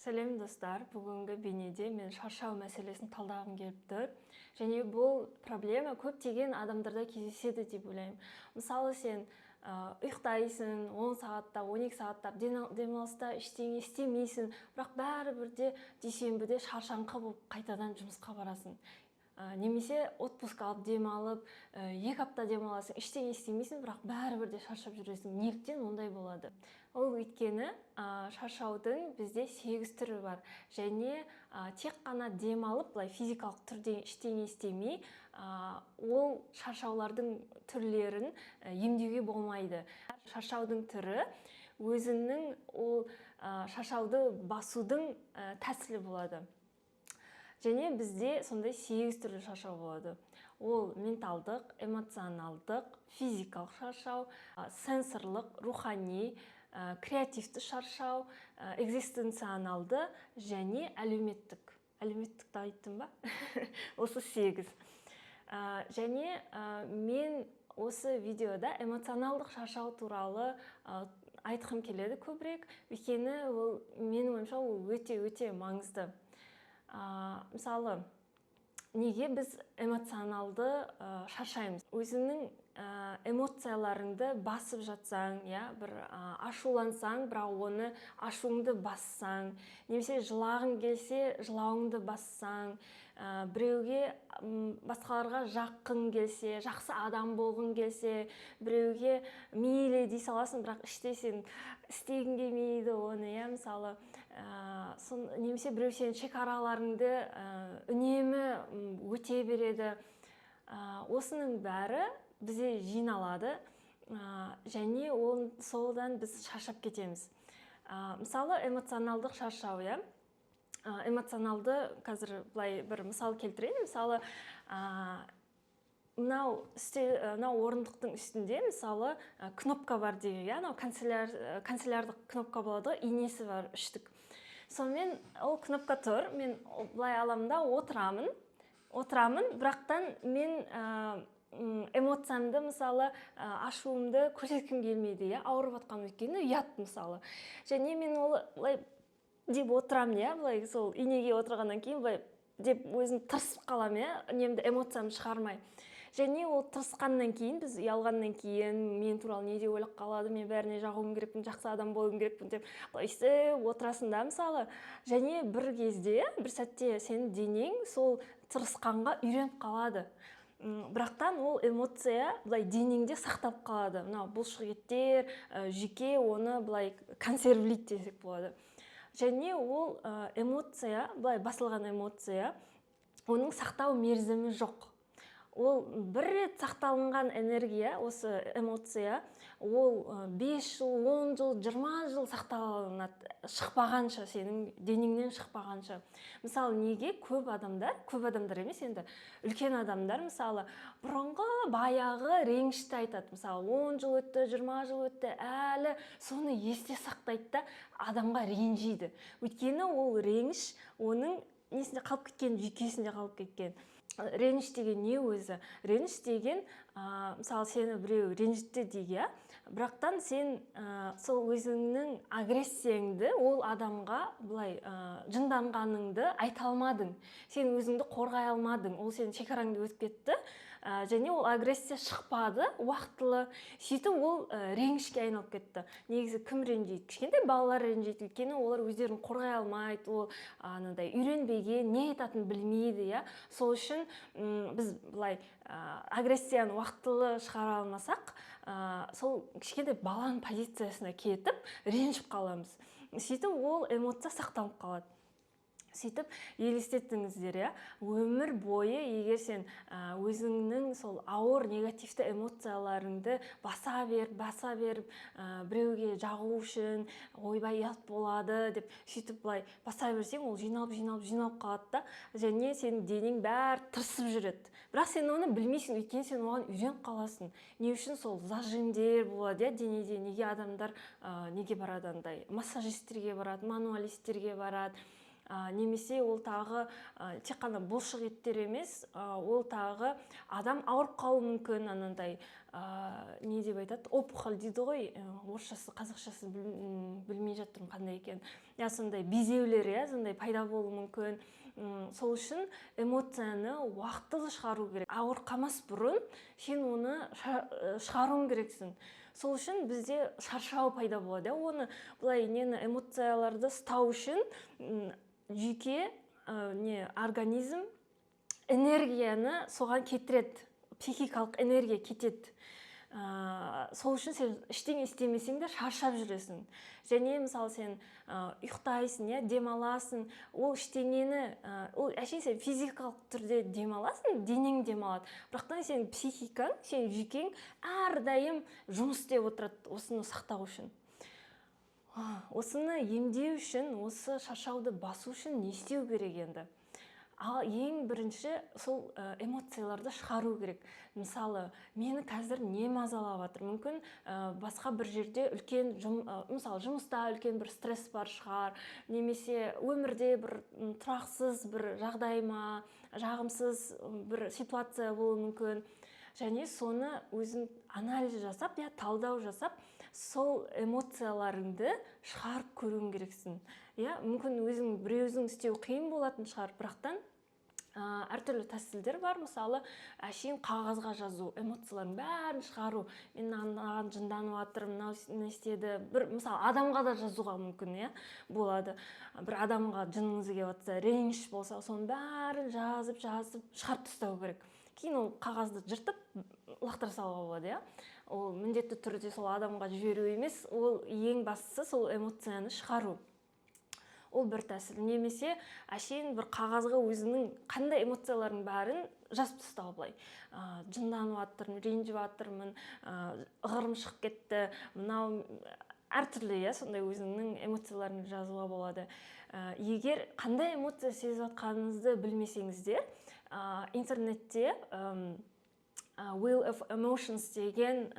Сәлем, достар! Бүгінгі бейнеде мен шаршау мәселесін талдағым келіп тұр және бұл проблема көптеген адамдарда кездеседі деп ойлаймын. Мысалы, сен ұйықтайсың 10 сағаттап, 12 сағаттап, демалыста ештеңе істемейсің, бірақ бәрібір де дүйсенбіде шаршаңқы болып қайтадан жұмысқа барасың. Немесе отпуск алып, демалып, 2 апта демаласың, ештеңе істемейсің, бірақ бәрібір де шаршап жүресің. Неліктен ондай болады? Ол өйткені шаршаудың бізде сегіз түрі бар және тек қана демалып, былай физикалық түрде ештеңе істемей, ол шаршаулардың түрлерін емдеуге болмайды. Шаршаудың түрі өзінің ол шаршауды басудың тәсілі болады. Және бізде сондай сегіз түрлі шаршау болады: ол менталдық, эмоционалдық, физикалық шаршау, сенсорлық, рухани, креативті шаршау, экзистенционалды және әлеуметтік. Әлеуметтікті айттым ба? Осы сегіз. Және мен осы видеода эмоционалдық шаршау туралы айтқым келеді көбірек, өйткені ол, менің ойымша, ол өте өте маңызды. Мысалы, неге біз эмоционалды шаршаймыз? Өзіңнің эмоцияларыңды басып жатсаң, иә, бір ашулансаң, бірақ оны, ашуыңды бассаң, немесе жылағың келсе, жылауыңды бассаң, біреуге, басқаларға жаққың келсе, жақсы адам болғың келсе, біреуге мейлі дей саласың, бірақ іште сен істегің келмейді оны, иә. Мысалы, немесе біреу сенің шекараларыңды үнемі өте береді. Осының бәрі бізде жиналады және ол содан біз шаршап кетеміз. Мысалы, эмоционалдық шаршау, иә. Эмоционалды қазір былай бір мысал келтірейін. Мысалы, мынау үстел, мынау орындықтың үстінде, мысалы, кнопка бар деген, иә, анау канцелярлық кнопка болады ғой, инесі бар үштік. Сонымен, ол кнопка тұр, мен былай аламын да отырамын, отырамын, бірақтан мен эмоциямды, мысалы, ашуымды көрсеткім келмейді, иә, ауырып жатқан, өйткені ұят, мысалы. Және мен ол былай деп отырамын, иә, былай сол инеге отырғаннан кейін былай деп өзім тырысып қаламын, иә, немді, эмоциямды шығармай. Және ол тырысқаннан кейін, біз ұялғаннан кейін, мен туралы не деп ойлап қалады, мен бәріне жағуым керекпін, жақсы адам болуым керекпін деп былай өйстіп отырасың да, мысалы. Және бір кезде, бір сәтте сенің денең сол тырысқанға үйреніп қалады. Бірақтан ол эмоция былай денеңде сақталып қалады. Мынау бұлшық еттер, жүйке оны былай консервлейді десек болады. Және ол эмоция, былай басылған эмоция, оның сақтау мерзімі жоқ. Ол бір рет сақталынған энергия, осы эмоция, ол 5 жыл, 10 жыл, 20 жыл сақталынады, шықпағанша, сенің денеңнен шықпағанша. Мысалы, неге көп адамдар, көп адамдар емес енді, үлкен адамдар, мысалы, бұрынғы баяғы ренішті айтады? Мысалы, 10 жыл өтті, 20 жыл өтті, әлі соны есте сақтайды да, адамға ренжиді. Өйткені ол реніш оның несінде қалып кеткен, жүйкесінде қалып кеткен. Реніш деген не өзі? Реніш деген, мысалы, сені біреу ренжітті дейік, иә, бірақтан сен сол өзіңнің агрессияңды ол адамға былай жынданғаныңды айта алмадың, сен өзіңді қорғай алмадың, ол сенің шекараңды өтіп кетті, және ол агрессия шықпады уақытылы. Сөйтіп ол ренішке айналып кетті. Негізі кім ренжиді? Кішкентай балалар ренжиді, өйткені олар өздерін қорғай алмайды, ол анандай үйренбеген, не айтатынын білмейді, иә. Сол үшін біз былай агрессияны уақытылы шығара алмасақ, сол кішкентай баланың позициясына кетіп, ренжіп қаламыз. Сөйтіп ол эмоция сақталып қалады. Сөйтіп елестетіңіздер, иә, өмір бойы егер сен өзіңнің сол ауыр негативті эмоцияларыңды баса беріп, баса беріп, біреуге жағу үшін, ойбай, ұят болады деп, сөйтіп былай баса берсең, ол жиналып, жиналып, жиналып қалады да, және сенің денең бәрі тырысып жүреді. Бірақ сен оны білмейсің, өйткені сен оған үйреніп қаласың. Не үшін сол зажимдер болады, иә, денеде? Неге адамдар неге барады, андай массажисттерге барады, мануалисттерге барады? Немесе ол тағы тек қана бұлшық еттер емес, ол тағы адам ауырып қалуы мүмкін, анандай не деп айтады, опухоль дейді ғой, орысшасы, қазақшасы білмей жатырмын қандай екенін, иә, сондай безеулер, иә, сондай пайда болуы мүмкін. Сол үшін эмоцияны уақытылы шығару керек. Ауырып қалмас бұрын сен оны шығаруың керексің. Сол үшін бізде шаршау пайда болады, иә. Оны былай, нені, эмоцияларды ұстау үшін жүйке, не, организм энергияны соған кетіреді, психикалық энергия кетеді. Сол үшін сен ештеңе істемесең де, шаршап жүресің. Және мысалы, сен ұйықтайсың, иә, демаласың, ол ештеңені, ол әшейін сен физикалық түрде демаласың, денең демалады, бірақтан сенің психикаң, сенің жүйкең әрдайым жұмыс істеп отырады осыны сақтау үшін. Осыны емдеу үшін, осы шаршауды басу үшін не істеу керек енді? Ал ең бірінші сол эмоцияларды шығару керек. Мысалы, мені қазір не мазалап жатыр? Мүмкін, басқа бір жерде үлкен мысалы, жұмыста үлкен бір стресс бар шығар, немесе өмірде бір тұрақсыз бір жағдай ма, жағымсыз бір ситуация болуы мүмкін. Және соны өзің анализ жасап, иә, талдау жасап, сол эмоцияларыңды шығарып көруің керексің, иә. Мүмкін, өзің бір өзің істеу қиын болатын шығар, бірақтан әртүрлі тәсілдер бар. Мысалы, әшейін қағазға жазу, эмоциялардың бәрін шығару: мен мынаған жынданып жатырмын, мынау не істеді. Бір, мысалы, адамға да жазуға мүмкін, иә, болады. Бір адамға жыныңыз келіп жатса, реніш болса, соның бәрін жазып, жазып шығарып тастау керек. Кейін ол қағазды жыртып, лақтыра салуға болады, иә. Ол міндетті түрде сол адамға жіберу емес, ол ең бастысы сол эмоцияны шығару. Ол бір тәсіл. Немесе әшейін бір қағазға өзіңнің қандай эмоциялардың бәрін жазып тастау былай: жынданып жатырмын, ренжіп жатырмын, ығырым шығып кетті, мынау, әртүрлі, иә, сондай өзіңнің эмоцияларыңды жазуға болады. Егер қандай эмоция сезіп жатқаныңызды білмесеңіздер, интернетте Wheel of Emotions деген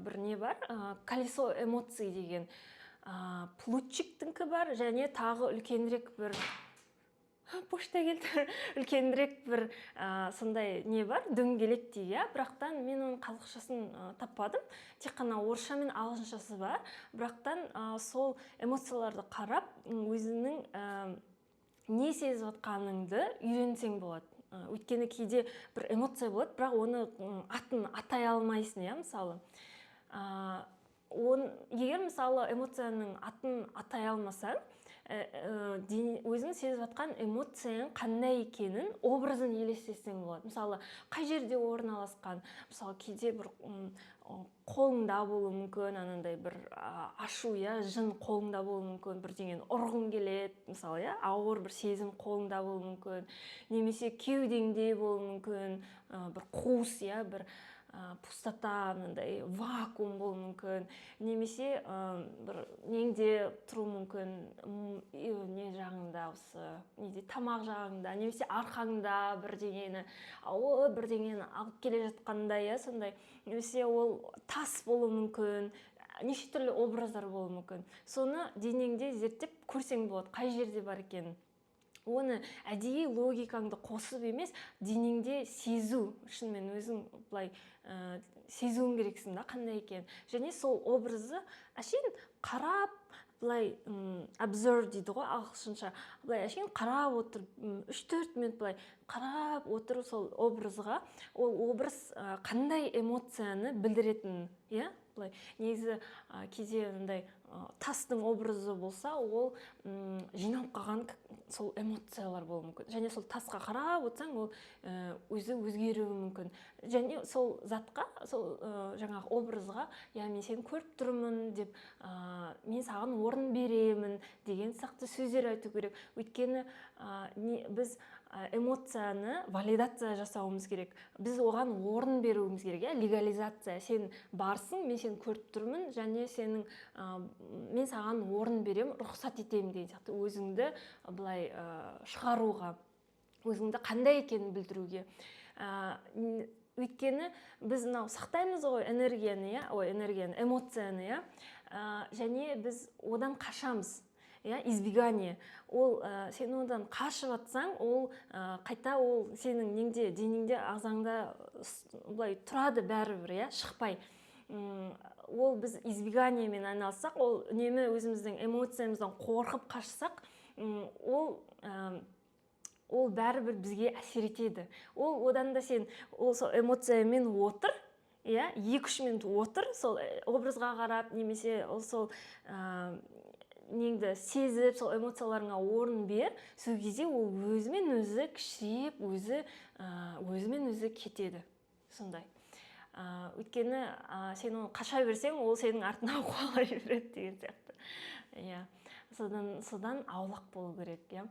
бір не бар, колесо эмоций деген, Плютчиктікі бар және тағы үлкенірек бір, пошта келді, үлкенірек бір сондай не бар, дөңгелектей, иә. Бірақтан мен оның қазақшасын таппадым, тек қана орысша мен ағылшыншасы бар. Бірақтан сол эмоцияларды қарап, өзіңнің не сезіп жатқаныңды үйренсең болады. Өйткені кейде бір эмоция болады, бірақ оны атын атай алмайсың, иә. Мысалы, егер, мысалы, эмоцияның атын атай алмасаң, өзің сезіп жатқан эмоцияң қандай екенін, образын елестетсең болады. Мысалы, қай жерде орналасқан. Мысалы, кейде бір қолыңда болуы мүмкін, анандай бір ашу, иә, жын қолыңда болуы мүмкін, бірдеңені ұрғың келеді, мысалы, иә, ауыр бір сезім қолыңда болуы мүмкін, немесе кеудеңде болуы мүмкін, бір қуыс, иә, бір пустота, мынандай вакуум болуы мүмкін, немесе бір неңде тұруы мүмкін, не жағыңда, осы неде, тамақ жағыңда, немесе арқаңда бірдеңені, ауыр бірдеңені алып келе жатқандай, иә, сондай, немесе ол тас болуы мүмкін. Неше түрлі образдар болуы мүмкін. Соны денеңде зерттеп көрсең болады, қай жерде бар екенін. Оны әдейі логикаңды қосып емес, денеңде сезу, шынымен өзің былай сезуің керексің да, қандай екенін. Және сол образды әшейін қарап, былай observe дейді ғой ағылшынша, былай әшейін қарап отырып, 3-4 минут былай қарап отыру сол образға, ол образ қандай эмоцияны білдіретінін, иә. Былай негізі кейде мындай тастың образы болса, ол жиналып қалған сол эмоциялар болуы мүмкін. Және сол тасқа қарап отырсаң, ол өзі өзгеруі мүмкін. Және сол затқа, сол жаңағы образға, иә, мен сені көріп тұрмын деп, мен саған орын беремін деген сияқты сөздер айту керек. Өйткені не, біз эмоцияны валидация жасауымыз керек, біз оған орын беруіміз керек, иә, легализация: сен барсың, мен сені көріп тұрмын және сенің мен саған орын беремін, рұқсат етемін деген сияқты өзіңді былай шығаруға, өзіңді қандай екенін білдіруге. Өйткені біз мынау сақтаймыз ғой энергияны, иә, ой, энергияны, эмоцияны, иә, және біз одан қашамыз. иә, избегание. Ол сен одан қашып жатсаң, ол қайта ол сенің неңде, денеңде, ағзаңда былай тұрады бәрібір, иә, шықпай. Ол біз избеганиемен айналыссақ, ол үнемі өзіміздің эмоциямыздан қорқып қашсақ, ол бәрібір бізге әсер етеді. Ол одан да сен ол сол эмоциямен отыр, иә, 2-3 минут отыр, сол образға қарап немесе ол сол неңді сезіп, сол эмоцияларыңа орын бер. Сол кезде ол өзімен өзі кішірейіп, өзі өзімен өзі кетеді сондай. Өйткені сен оны қаша берсең, ол сенің артынан қуалай береді деген сияқты, иә. Содан аулақ болу керек, иә.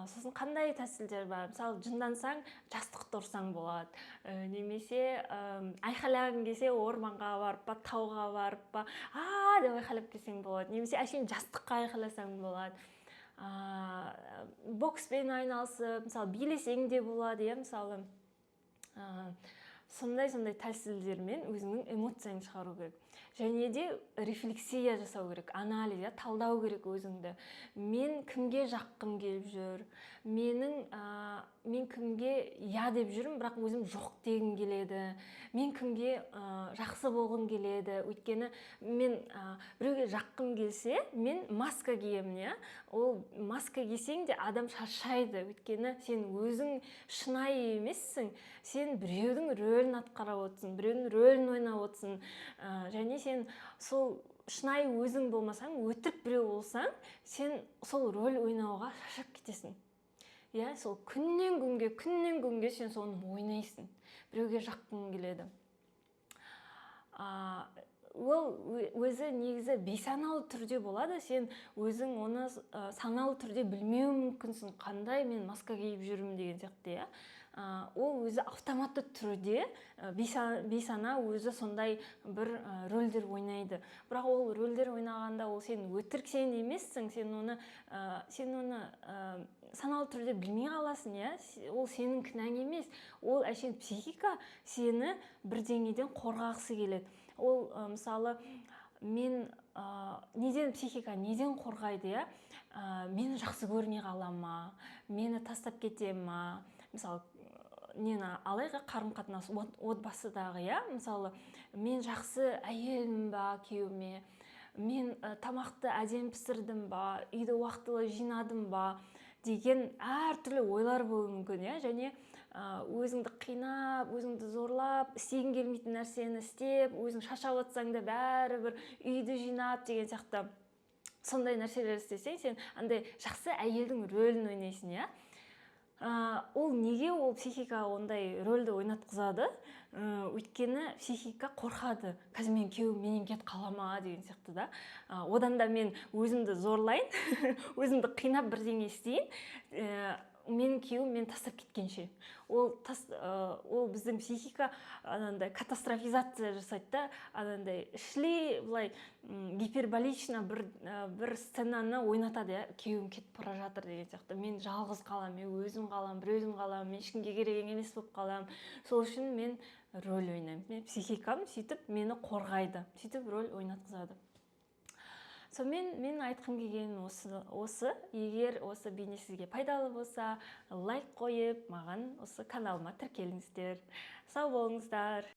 Сосын қандай тәсілдер бар? Мысалы, жындансаң, жастықты ұрсаң болады, немесе айқайлағың келсе, орманға барып па, тауға барып па, «а» деп айқайлап келсең болады, немесе әшейін жастыққа айқайласаң болады, бокспен айналысып, мысалы, билесең де болады, иә. Мысалы, сондай тәсілдермен өзіңнің эмоцияңды шығару керек. Және де рефлексия жасау керек, анализ, иә, талдау керек өзіңді. Мен кімге жаққым келіп жүр? Мен кімге «я» деп жүрмін, бірақ өзім «жоқ» дегім келеді? Мен кімге жақсы болғым келеді? Өйткені мен біреуге жаққым келсе, мен маска киемін, иә. Ол маска кисең де, адам шаршайды, өйткені сен өзің шынайы емессің, сен біреудің рөлін атқарып отырсың, біреудің рөлін ойнап отырсың. Және сен сол шынайы өзің болмасаң, өтірік біреу болсаң, сен сол рөл ойнауға шаршап кетесің, иә. Сол күннен күнге, күннен күнге сен соны ойнайсың, біреуге жаққың келеді. Ол өзі негізі бейсаналы түрде болады. Сен өзің оны саналы түрде білмеуі мүмкінсің, қандай мен маска киіп жүрмін деген сияқты, иә. Ол өзі автоматты түрде бейсана өзі сондай бір рөлдер ойнайды. Бірақ ол рөлдер ойнағанда, ол сен өтірік, сен емессің, сен оны саналы түрде білмей қаласың, иә. Ол сенің кінәң емес, ол әшейін психика сені бірдеңеден қорғағысы келеді. Ол мысалы, мен неден, психика неден қорғайды, иә? Мені жақсы көрмей қала ма, мені тастап кете ма? Мысалы, нені алайық, қарым қатынас, отбасыдағы, иә. Мысалы, мен жақсы әйелмін ба күйеуіме? Мен тамақты әдемі пісірдім ба, үйді уақытылы жинадым ба деген әртүрлі ойлар болуы мүмкін, иә. Және өзіңді қинап, өзіңді зорлап, істегің келмейтін нәрсені істеп, өзің шаршап жатсаң да, бәрібір үйді жинап деген сияқты сондай нәрселер істесең, сен андай жақсы әйелдің рөлін ойнайсың, иә. Ол неге ол психика ондай рөлді ойнатқызады? Өйткені психика қорқады: қазір менің күйеуім менен кетіп қала ма деген сияқты да. Одан да мен өзімді зорлайын, өзімді қинап бірдеңе істейін, менің күйеуім мені тастап кеткенше. Ол біздің психика анандай катастрофизация жасайды да, анандай ішлей былай гиперболично бір сценаны ойнатады, иә. Күйеуім кетіп бара жатыр деген сияқты, мен жалғыз қаламын, мен өзім қаламын, бір өзім қаламын, мен ешкімге керек емес болып қаламын. Сол үшін мен рөл ойнаймын. Мен психикам сөйтіп мені қорғайды, сөйтіп рөл ойнатқызады. Сонымен, мен айтқым келген осы. Егер осы бейне сізге пайдалы болса, лайк қойып, маған осы каналыма тіркеліңіздер. Сау болыңыздар.